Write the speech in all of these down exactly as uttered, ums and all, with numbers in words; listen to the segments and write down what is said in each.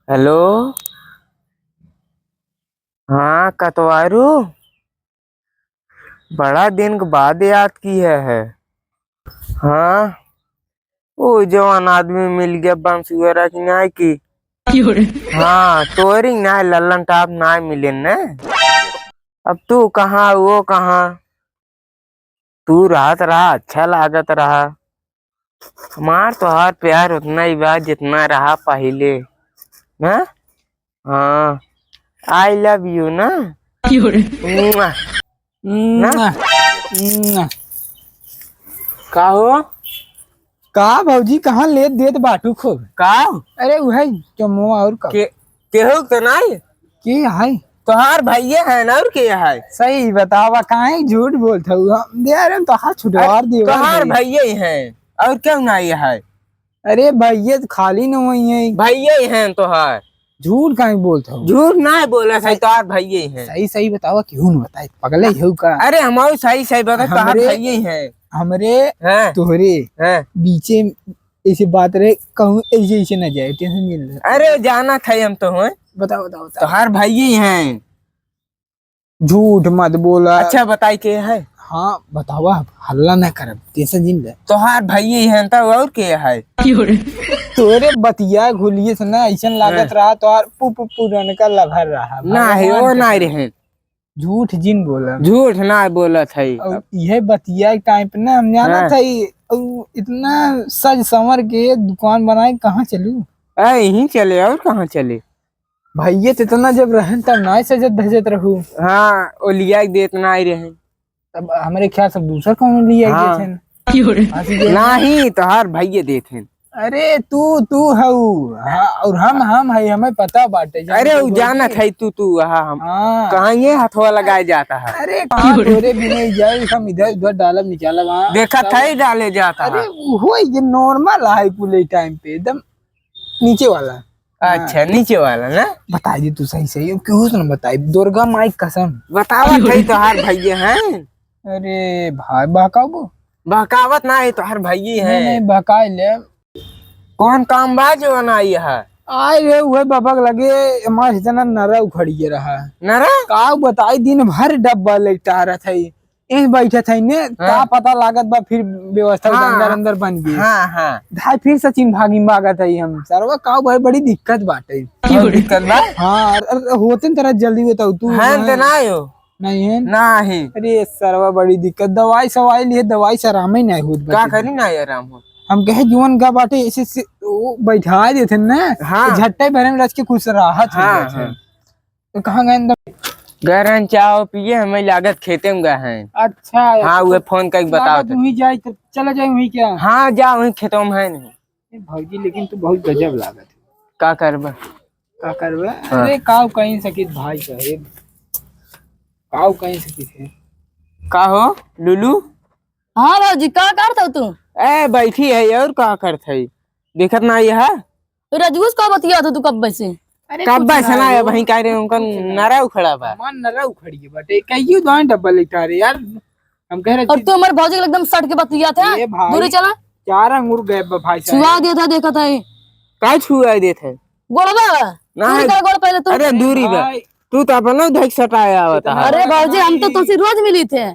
हेलो, हाँ कतवारू, बड़ा दिन के बाद याद किहे है। हाँ, वो जवान आदमी मिल गया बंसी वाला की नाई की। हाँ, तोरी नाई लल्लन टाप नाई मिले न। अब तू कहाँ, वो कहाँ? तू रहत रहा, अच्छा लागत रहा। हमार तोहार प्यार उतना ही बा जितना रहा पहिले ना। हाँ, I love you ना। मुआ। ना? मुआ। मुआ। का हो? का भौजी, कहाँ लेत देत बाटू खूब? का? अरे उहे चुम्मा और का? के, केहू तो नाई? के है? तोहार भइये है ना, और के है? सही बतावा, काहे झूठ बोलत हऊ? हम दे रहे तो हाथ छुटवार अरे, देवा तोहार भाई। भइये ही हैं, और क्यों ना ये है? अरे भइये तो खाली न वही है। भइये ही हैं तोहार। झूठ काहे बोलत हऊ? झूठ ना बोला सही, सही। तोहार भइये ही हैं। सही सही बतावा, केहू न बताए, पगले हऊ का? अरे हम और सही सही बता, तोहार हमरे, भइये ही हैं। हमरे, हैं। तोहरे, हैं। बीचे ऐसे बात रहे, कहूँ ऐसे ऐसे न जाए, tension नहीं ले। अरे जाना था हम तो हैं। बताओ बताओ बताओ। तोहार भइये ही हैं। झूठ मत बोला। अच्छा, बताई के है? हाँ, बतावा, हल्ला ना करब, tension जिन ले। तोहार भइये ही हैं, तब और के है? तोरे बतिया घुलिये से ना, ऐसन लागत हाँ। रहा, तोहार पु-, पु-, पुरनका lover रहा, ना है, भगवान वो कसम। ना रहे। झूठ जिन बोला। झूठ ना बोलत है। और यह बतिया के time पे ना, हम जानत हाँ। है, और इतना सज संवर के दुकान बनाए, कहाँ चलू? आ, यहीं चले, और कहाँ चले? भइये त इतना जब रहन तब नाय सजत धजत रहू। हाँ, ओ लिया के देत नाय रहे। तब हमरे ख्याल से दूसर कौनो लिया के हाँ। देत हन। हंसी के नाहीं, तोहार भइये देत हन। अरे तू, तू हऊ। हाँ, और हम, हम है, हमें पता बाटे, जान अरे, के उ बोल जानत के। है तू, तू, हाँ, हम। हाँ। कहाँ ये हथवा लगाए जाता है? अरे, कहाँ तोरे बिना जाए, हम इधर उधर डालब निकालब, हाँ। देखत है, डाले जाता अरे, है। वो ये normal है कुल टाइम पे, एकदम नीचे वाला। अच्छा, हाँ। नीचे वाला ना? बताई दे तू सही सही, केहू से ना बताई, दुर्गा माई कसम। बतावत है तोहार भइये हैं। अरे भाई, बहकाबो? बहकावत ना है, तोहार भइये नहीं, हैं। नहीं, बहकाई ले। कौन काम बा जो ना आई है? आए रे, उहे बबक लगे, मास जना नरा उखड़िए रहा। नरा? का बताई, दिन भर डब्बा लेटारत है। यहीं बैठे थे ने, हाँ। का पता लागत बा, फिर व्यवस्था हाँ। अंदर, अंदर बन गई। हाँ, हाँ। धाई फिर सचिन भागी में भागत है हम। सरवा का भाई बड़ी दिक्कत बाटे। बहुत दिक्कत बा? हाँ, अरे, अरे, होते न तेरा जल्दी होता तू हाँ, ना। ते ना आयो। नहीं है? ना है। अरे, सरवा बड़ी दिक्कत। दवाई सवाई लिए, दवाई से आराम ही नहीं होत का बाटे। करी ना आराम हो? हम कहे जुअन का बाटे, ऐसे से, वो बैठा देते ना, हाँ। तो झट्टे भरे में रच के कुछ राहत हो हाँ, जात है। हाँ। तो कहाँ गए अंदर? गए रहन चाय पिए, हमें लागत खेते में गए हैं। अच्छा, हाँ, तो उहे फोन करके लागत बताओ तो। वहीं जाए, तो चला जाए वहीं क्या? हाँ, जा वहीं खेतों में है नहीं। ए, भौजी, लेकिन तू बहुत गजब लागत है। का करबा? का करबा? हाँ। अरे, काऊ कहीं सकित भाई साहेब, काऊ कहीं सकित है। का हो, लुलू? हाँ भौजी, का करत हो तू? ए, बैठी है, और का करत है? देखत ना ये है? तो रजगुस का बतियात हो तू कब्बे से? अरे कब्बे कुछ से ना ना है, हो। वहीं कह रहे हैं, उनका कुछ ना। नरा उखड़ा बा। हमार नरा उखड़ी है बटे, कहियो दाएं डब्बा लेटा रहे यार। हम कह रहे और तू हमारे भौजी के एकदम सट के बतियात है। ए भाई, दूरी चला। चार अंगूर गए बा भाई साहब। छुआ देत है, देखत है। का छुआ देत है? गोड़वा। ना दूरी है। कर गोड़ पहले तू। अरे दूरी बा। भाई। तू तो अपना उधर सटाया आवत है। अरे भौजी, हम तो तुमसे रोज मिली थे।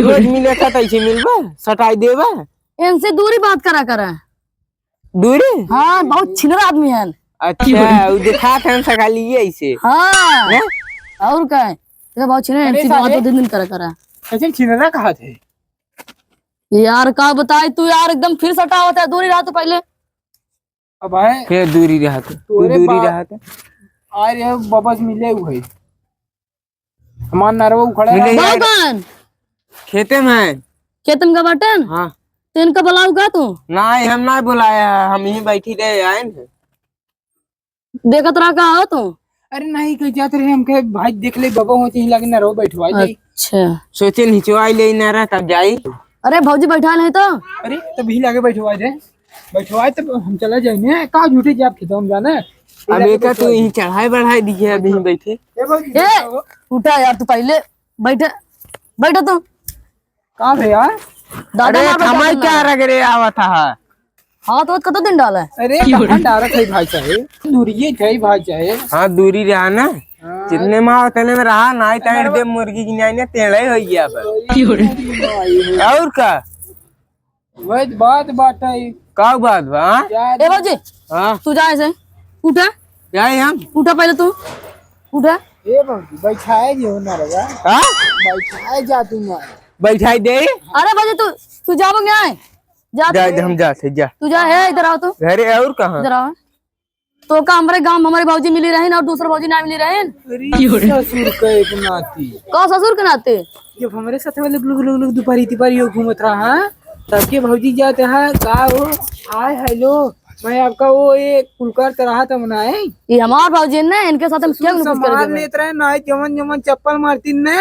रोज मिले था तो ऐसे मिलबा? सटाई देबा? इनसे दूरी बात करा करा। दूरी? हाँ, बहुत छिनरा आदमी है। अच्छा, उ दिखात है सगालिए ऐसे। हाँ। हैं? और का है? ये बहुत छिनरा, अरे इनसे बात सारे। दो तीन दिन करा करा। कैसे छिनरा कहा थे? यार, का बताई तू यार, एकदम फिर सटावत है, दूरी रहा तू पहले। अब आए। फिर दूरी रहा तू, तू तोरे दूरी बा-, रहा तू। आ रे, बबस मिले हुए। हमार नरवा उखड़ा मिले रहा। यार। कौन? खेते में। खेते में का बाटन? हाँ। तो इनका बुलाऊ का तू? नहीं, हम ना बुलाया है, हम यहीं बैठी रहे, आए न। देखत रहा का हो तू? अरे नहीं, कहीं जात रहे, हम कहे, "भाई देख ले, बाबा हो, यहीं लागे नरवा बैठवा जाई।" अच्छा। सोचे निचवा ले नरा, तब जाई। अरे भौजी बैठा नहीं तो। अरे, तब ही लागे बैठवा दे। बैठवाए तब हम चला जाए ने, का झूठे जाब खेतवा में जाना? अब एका तू यहीं चढ़ाई बढ़ाई दिखे, अभी ही बैठे। ए भौजी, ए, बैठो। उठा यार, तू पहले बैठे, बैठे तू। का बे यार? दादा अरे, ना बैठा थमाई ना। क्या रग रे आवत हा? हाथ वाथ कतो दिन डाला है? अरे, कहाँ डालत है भाई साहेब? दूरिये थे भाई साहेब। हाँ, दूरी रहा ना। हाँ। जितने में आओ, उतने में रहा, नाहीं तो अरे दे मुर्गी की नाहीं ना, टेढ़ा ही हो गया अब। अरे, और का? वही बात, बात है। का बात बा, हाँ? ए भौजी, हाँ? तू जा ऐसे, उठा। जाए हम? उठा पहले तू, उठा। ए भौजी, बैठाए जो ना रहा। हाँ? बैठाए जा तू मार। बैठाए दे? अरे भौजी, तू, तू जाबो क्या है? जा जा, तू। हम जाते, जा। तू जा, है, इधर आओ तू। घरे और कहाँ? इधर आओ। तो का हमरे गाँव में हमरे भौजी मिली रही ना और दूसरे भौजी ना मिली रही? अरे ससुर का एक नाती। का ससुर के नाते? जब हमरे साथ वाले लोग, लोग, लोग दुपहरी तिपहरी हो घूमत रहा, हाँ? तब के भौजी जाते हैं, का हो? हाय, हेलो, मैं आपका वो ये कुलकर तरह तो बनाए। ये हमार भौजी ने, इनके साथ हम ससुर क्यों कुछ करे संभाल देबे? लेत रहे, ना जमन जमन चप्पल मारती ने।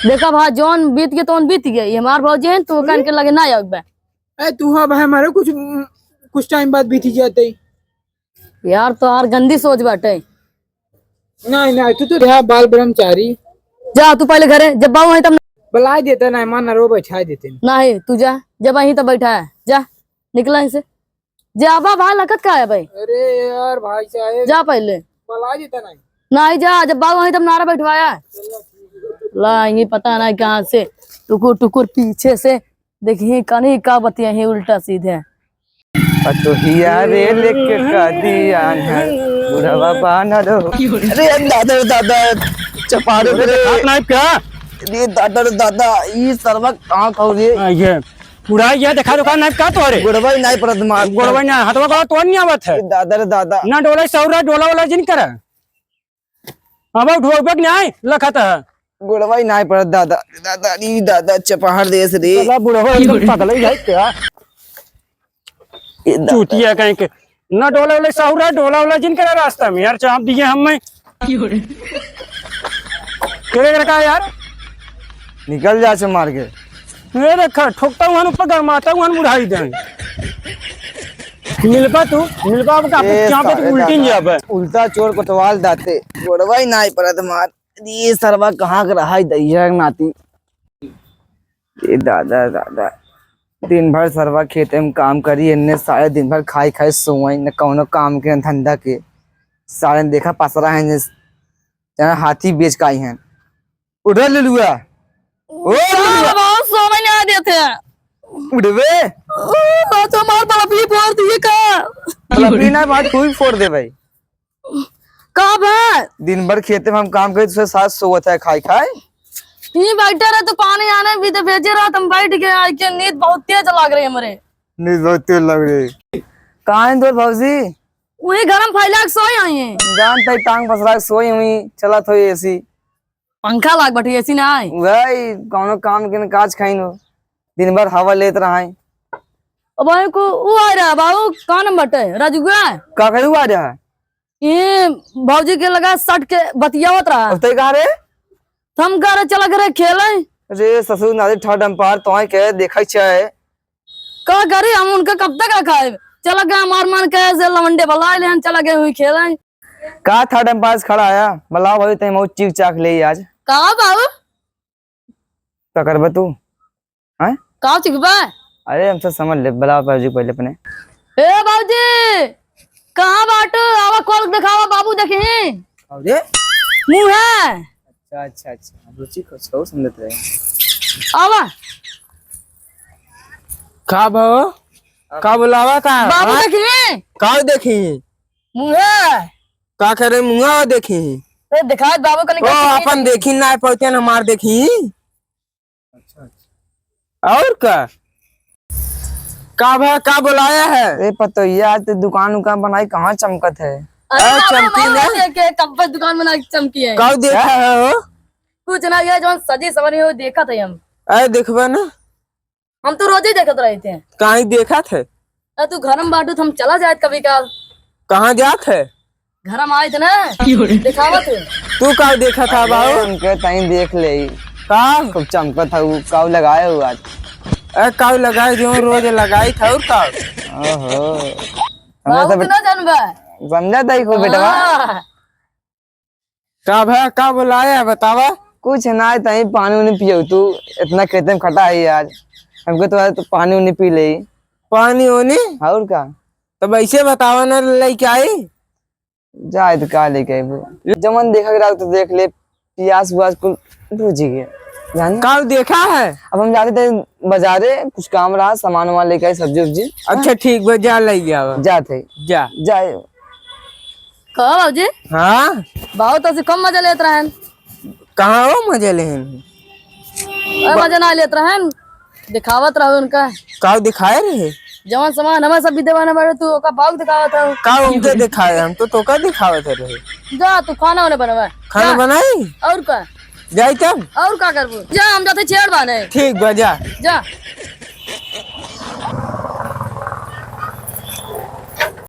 देखा भा, जौन बीत गए, तौन बीत गए। ये हमार भौजी हैं, तू कान के लगे ना आवे। ए, तू हाँ भाई, हमारे कुछ, कुछ टाइम बाद बीती जाते। यार, तोहार गंदी सोच बाटे। नहीं, नहीं, तू तो रहा बाल ब्रह्मचारी। जा तू पहले घरे, जब बाबू हैं तब। बुला देता नहीं, मान ना रो, बैठा देते। नहीं, तू जा, जब आई तब बैठा है, जा, निकला इसे। जा बा भाई, लखत का है भाई? अरे यार, भाई साहब। जा पहले। बुला देता नहीं। नहीं, जा, जब बाबू हैं तब नारा बैठवाया। ला, ये पता नहीं कहाँ से टुकुर टुकुर पीछे से देखी कनी का बतिया ही उल्टा सीधे। पतोहिया रे लेके का दिया है, बुढ़वा बानर हो। अरे दादा रे दादा, चपारो अरे रे। हाथ नाइफ का? अरे दादा रे दादा, ई सरवा कहाँ खाऊ रे? हाँ, ये पूरा ये देखा दुकान नाइफ का तोरे? गोड़वा ही नाइफ परत मार। गोड़वा ही ना, हथवा गोड़ा तोड़ नहीं आवत है। दादा रे दादा। ना डोला सौरा, डोला वाला जिन करा। अब उठवा उपे के नाई लखत है। गोड़वा ही नाई पड़त दादा। दादा रे दादा, चपहर देस रे। साला बुढ़वा एकदम पगला ही है क्या? ये दादा। चूतिया कहीं के। ना डोला वाला साहू रहा, डोला वाला जिन करा रास्ता में यार, चाप दिए हम में। तेरे घर का यार? निकल जा से मार के। ये देखा, ठोकता हुआ ऊपर गरमाता हुआ बुढ़ाई दे। मिलबा तू, मिलबा अब का ए, चाप साले उल्टी नहीं दादा। जाबे। उल्टा चोर कोतवाल दाते। गोड़वा ही नाई पड़त मार। ये सरवा कहाँ के रहा है दैया के नाती। ये दादा, दादा। दिन भर सरवा खेते में काम करी, इन्ने सारे दिन भर खाई खाई सोवई, न कौनो काम के, न धंधा के। सारे देखा पसरा है, जैसे हाथी बेच के आई हैं। उठा ललुआ। ओ का ललुआ। बाबा, सोवे ना देते। उठबे। ओ, आज हमार बलफी फोड़ दिए का? बलफी ना, आज तू ही फोड़ दे भाई। का बा? दिन भर खेते में हम काम करी, दूसरे साथ सोवत है खाई खाई। ही बैठे रहे तो पानी आने भी तो भेजे रहा, हम बैठ गए, आई के नींद बहुत तेज लाग रही हमरे। नींद बहुत तेज लग रही। कहाँ है तोर भौजी? वही गरम फैला के सोई हुई है। जान तई टांग पसरा के सोई हुई, चलत होई एसी। पंखा लाग बटे, एसी ना आए। वही कौनो काम के न काज खाइन हो, दिन भर हवा लेत रहा है। अब भाई को वो आ रहा बाबू, का नाम बटे? राजुआ। का करे वो आ रहा है? ये भौजी के लगा सट के बतियावत रहा। अब तय कहा रे? हम कह रहे चला करे खेले। अरे ससुर नारी ठा डंपार, तोय के देखै छै। का करी हम उनका कब तक रखाए? चला गए हमार मन कहे से लवंडे बलाए ले, हम चला गए हुई खेले। का था डंपार से खड़ा आया? बुलाओ भाई, तय मौत चीख चाख ले आज। का बाबू? का करबे तू? हैं? का चीख बा? अरे हमसे समझ ले, बुलाओ बाबूजी पहले अपने। ए बाबूजी, कहाँ बाटू? आवा खोल के देखावा, बाबू देखी। अरे? मुँह है। अच्छा, अच्छा, अच्छा। हम रुचि को छौ समझत रहे। आवा। का भो? का बुलावा का? बाबू हाँ? देखी। का देखी? मुँह है। का करे मुँह देखी? ए, देखात बाबू कनी ओ, का अपन देखी ना पौते न हमार देखी। अच्छा, अच्छा। और का? का भा, का बुलाया है? ए पतोहिया, आज तो दुकान उकान बनाई, कहाँ चमकत है? अरे ए, बाबू, चमकी हमारे ना। देखे, कब से दुकान बना के चमकी है? का देखा है हो? कुछ ना, ये जौन सजी सवरी हो, देखत है हम। ए, देखबे ना। हम तो रोजे देखत रहे थे। काहे देखत है? अरे तू घर में बाटू, तो हम चला जाए कभी काल। कहाँ जात है? घर में आए थे ना, दिखावत है। तू का देखा था अरे, बाबू? उनके तई देख ले। का? खूब चमकत है, उ काऊ लगाए हो आज। ए, काऊ लगाए जो रोज लगाई था, और का? ओहो। बाबू हमरा सब तू ना जानबा। समझा था ही खूब बेटवा। हाँ। का भा, का बुलाया है, बतावा? कुछ ना, तई पानी उनी पियो तू, इतना खेते में खटा है आज, हमको तो, तो पानी उनी पी ले। पानी ओनी? और का? तब ऐसे बतावा ना, लइके आई। जाए तो का लेके आइबू? जवन देखा के रहा तो देख ले, पियास उआस कुल बुझ गए। जाने? का देखा है? अब हम जाते थे बाजारे, कुछ काम रहा, सामान वामान लेके आए, सब्जी उब्जी। अच्छा ठीक बा, जा लइ आवा। जाते। जा। जाए। कहो बाबूजी। हाँ? बहुत ऐसे कम मजा लेत रहन। कहाँ हो मजा लेहन? अरे मजा ना लेत रहन, दिखावत रहो उनका। का दिखाए रहे? जवन सामान हमें सब भी देवाना बारे, तू ओका भाव दिखावत रहो। का उनके दिखाए? हम तो तोका दिखावत रहे। जा तू खाना उन्हें बनवा। खाना जा। बनाई? और का? जाई तब? और का करबू? जा, हम जाते छेड़ बाने। ठीक बा, जा। जा।